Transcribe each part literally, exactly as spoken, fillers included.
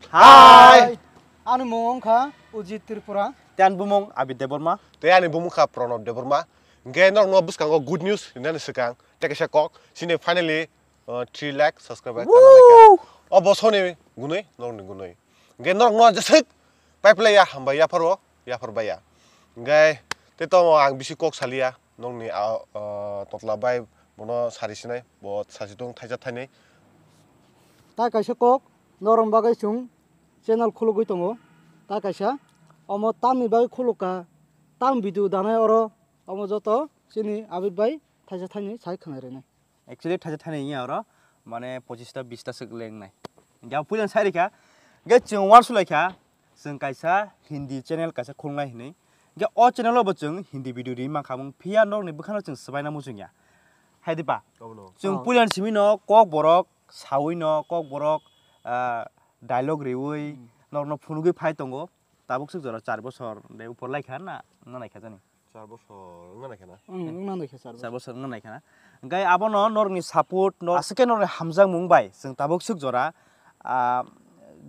Hi! Ani mung wngkha Ujit Tripura. Tei ani bumung Abid Debbarma. Tei ani bumung kha Pranab Debbarma. Hingke norokno bwskango good news rinani swkang tei kaisa kok, chini finally, uh, three lakh subscriber Woo! Channel naikha. O bosoni gunui, norokni gunui. Hingke norokno jeswk paiplaiya hambai yapharo, yaphar baiya. Hingke tei to ang bisi kok saliya, nokni a, uh, totla bai bono sari sinai, bo sasi tong thaisa thainwi. Tai kaisa kok, norok bagwi chwng channel khulugwi tongo. Tai kaisa, omo tamni bagwi khulukha, tam video danai oro, omo joto chini Abid bai thaisa thainwi sai khwnai rwnai. Actually, thaisa thainwi wngya oro, mane pochista bista swk lengnai. Hingke puila sai rikha, hingke chwng uansuk laikha, chwng kaisa Hindi channel kaisa khulnai hinwi. Hingke o channel o bo chwng Hindi video ri mankha, mung phiya norokni bwkhano chwng swbaina muchungya. Hai di ba? Obono. Chwng Oh. puila ni simi no kok borok sawi no, kok borok, ah, dialogue riwi Hmm. norokno phunugwi phai tongo. Tabuk swk jora char bosor de upor laikha na, wngna naikha jani. Char bosor wngna naikha na? Hmm, wngna naikha char Char bosor. Bosor wngna naikha na. Hingke abono norokni support, no, aswk khe norokni hamjakmung bai chwng tabuk swk jora, ah,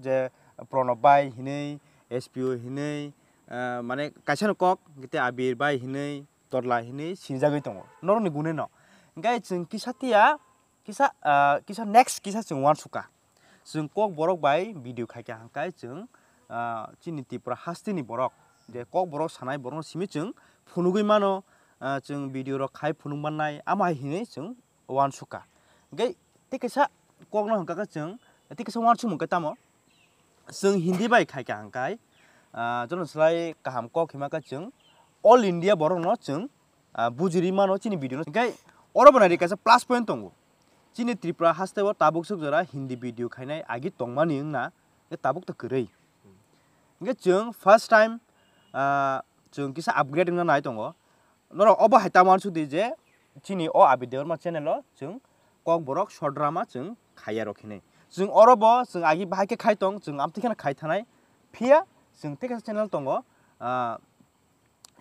je Pranab bai hinwi, S P O hinwi, ah, mane kaisa no kok, tei Abir bai hinwi, Totla hinwi sinjagwi tongo. Norokni gunui no. Hingke chwng kisa tiya, kisa, ah, kisa next kisa chwng uansukha. Chwng kok borok bai video khaikha hingkai chwng, ah, chini Tripura hasteni borok je kok borok sanai borokno simi chwng phunugwi mano, ah, chwng video rok khai phunuk mannai, amo hai hinwi chwng uansukha. Hingke tei kaisa kokno hingka khe chwng tei kaisa uansukmung khe tamo chwng Hindi bai khaikha hingkai, ah, jono slai kaham kok hima khe chwng all India borokno chwng ah, bujiri mano chini video no. Hingke oro bo nai ri kaisa plus point tongo. Chini Tripura haste o tabuk swk jora Hindi video khainai agi tongmani wngna khe tabuk to kwrwi. Hingke chwng first time, ah, chwng kisa upgrade wngna nai tongo. Norok obo hai ta uansuk di je chini o Abid Debbarma channel o chwng kok borok short drama chwng khaiya rok hinwi. Chwng oro bo chwng agi bahai khe khai tong, chwng amtwi kheno khai thanai. Phiya chwng tei kaisa channel tongo, ah,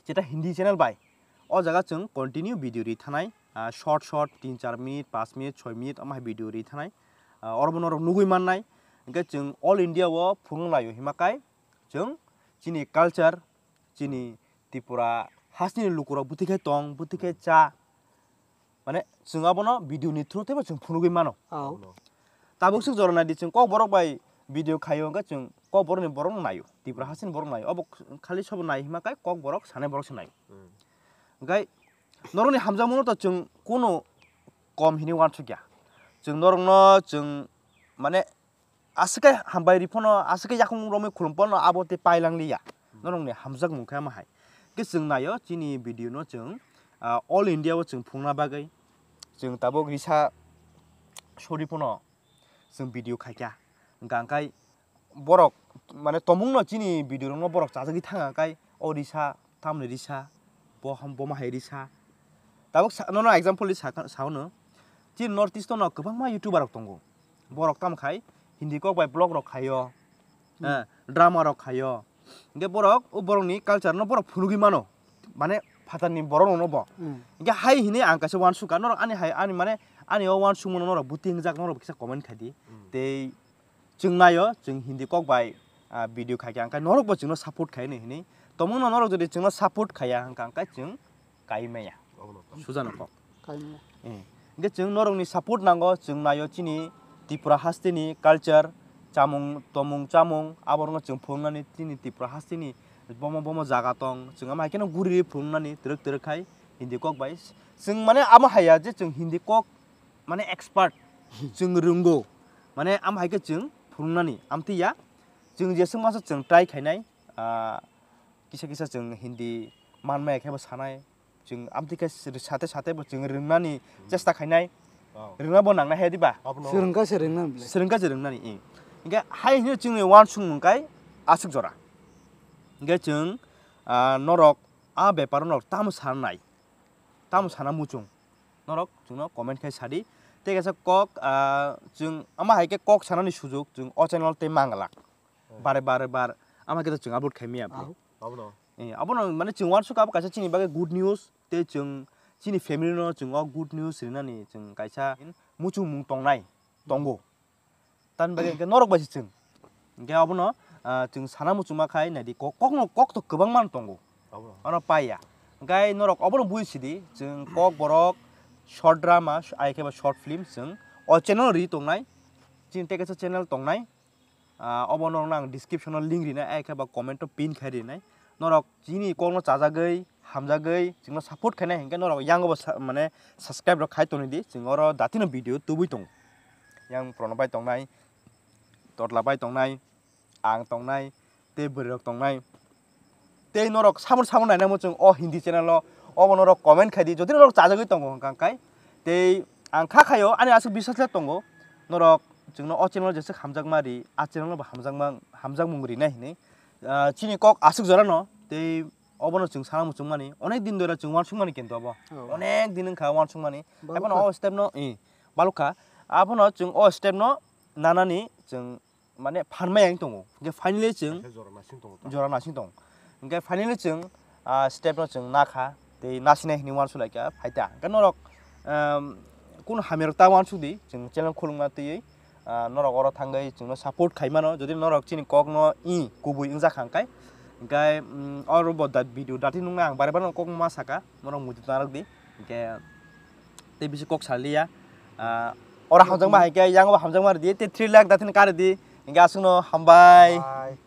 Jeta Hindi channel bai. O jaga chwng continue video ri thanai, ah, short short tin char minute, panch minute, choi minute, omo hai video ri thanai. Ah, oro bo norok nugui mannai. Hingke chwng all India o phunuk laio hima kai chwng chini culture, chini Tripura hasteni lukurok bwtwi khe tong, bwtwi khe cha. Mane chwng abono video ni through teibo chwng phunugwi mano. Oh. Tabuk swk jora naidi chwng kok borok bai video khaio hwnkhe chwng kok borok ni borok no naio. Tripura hasteni borok naio. Obo khali sobo nai hima kai kok borok sanai borok se naio. Hmm. Hingkai norokni hamjakmano to chwng kuno kom hinwi uansukya. Chwng norokno chwng mane aswk khe hambai ri phano, aswk khe yakung romwi khulum phano abo tei pailang liya. Hmm. Norokni hamjakmung khe amo hai. Khe chwng naio chini video no chwng, ah, all India o chwng phungna bagwi chwng tabuk risa sori phano chwng video khaikha. Hwnkha hwnkhe borok mane tomungno chini video rokno borok chajagwi thangkha hwnkhe o risa tamni risa, bo ham-, bo ma hai risa. Tabuk sa-, nono example di sa-, saono. Chini North East o no kwbangma YouTuber rok tongo. Borok tamo khai Hindi kok bai vlog rok khaio. Hmm. Eh, drama rok khaio. Hingke borok, o borokni culture no borok phunugwi mano. Mane phatarni borok rokno bo. Hmm. Hingke hai hinwi ang kaisa uansukha, norok ani hai, ani mane, ani o uansukmano norok bwtwi wngjak, norok kisa comment khai di. Hmm. Tei chwng naio, chwng Hindi kok bai, ah, video khaikha, hingkhe norokbo chwngno support khainai hinwi. Tongmungno norok jodi chwngno support khaiya, hwnkha hwnkhe chwng kai maya. Obono. Sujano kok. Kai maya. Eh. Hingkhe chwng norokni support nango, chwng naio chini Tripura hasteni culture, chamung, tomung, chamung, aborokno chwng phunuknani chini Tripura hasteni bomo bomo jaga tong, chwng ama hai kheno guri phunuknani twrwk twrwk khai Hindi kok bai. Chwng mane amo haiya je chwng Hindi kok mane expert, chwng rwngo, mane amo hai khe chwng phunuknani amtwi ya, chwng jeswk masa chwng try khainai, ah, kisa kisa chwng Hindi manmaya khe bo sanai, chwng amtwi khe sate sate bo chwng rwngnani chesta khainai, oh, rwngna bo nangnai hai diba? Abono. Swrwngkha se rwngna bwle. Swrwngkha se rwngnani, eh. Hingkhe hai hwnwi chwngni uansukmung kai aswk jora. Hingkhe chwng, ah, norok a beparo norok tamo sanai? Tamo sana muchung? Norok chwngno comment khai sadi. Tei kaisa kok, ah, chwng ama hai khe kok sanani sujuk chwng o channel tei manglak. Hmm. Bare bare bar ama khe to chwng upload khai maya bwle. Au. Abono. Eh, abono mane chwng uansukha abo kaisa chini bagwi good news tei chwng chini family no chwng o good news rinani chwng kaisa muchungmung tongnai tongo. Tamni bagwi hwnkhe norok bai se chwng. Hingke obono, ah, chwng sana muchungma khai naidi kok, kokno kok to kwbangma tongo. Abo. Ono paiya. Hingke norok obono bui sidi, chwng kok borok short drama, ai khe ba short film chwng o channel ri tongnai. Chini tei kaisa channel tongnai. Ah, obo norokno ang description o link rinai, ai khe ba comment o pin khai rinai. Norok chini kokno chajagwi, hamjagwi, chwngno support khainai hinkhe norok yango bo sa-, mane subscribe rok khai tongdi, chwng oro datino video tubui tongo. Yang prono bai tongnai, totla bai tongnai, ang tongnai, tei bwrwi rok tongnai. Tei norok samung samung nainai muchung o Hindi channel o, obo norok comment khai di, jodi norok chajagwi tongo hwnkha khe. Tei ang kha khaio, ani aswk biswas le tongo, norok chwngno o channel jeswk hamjakma ri, a channel no bo hamjakma, hamjakmung rinai hinwi. Ah, chini kok aswk jora no, tei obono chwng sana muchung mani, onek din dora chwng uansuk mani kintu obo. Oh. Onek din wngkha uansuk mani. Balukha. Abono o step no, i, balukha. Abono chwng o step no nanani chwng mane phan maya wng tongo. Hingke finally chwng Kaisa jora nasing tongo ta. Jora nasing tongo. Hingke finally chwng, ah, step no chwng nakha, tei nasinai hinwi uansuk laikha, phaita. Hingke norok, um, kunu hamya rok ta uansuk di, chwng channel khulungma twiwi, ah, norok oro thangwi chwngno support khai mano, jodi norok chini kok no i kubui wngjakha hingkai. Hingke, um, oro bo dat video dati nungna ang bare bare kok ma saka, norok muitu narwk di. Hingke tei bisi kok saliya. Ah, oro hamjakma hai khe, yang bo hamjakma ridi, tei three lakh datin ka ridi. Hingke aswkno hambai. Bye.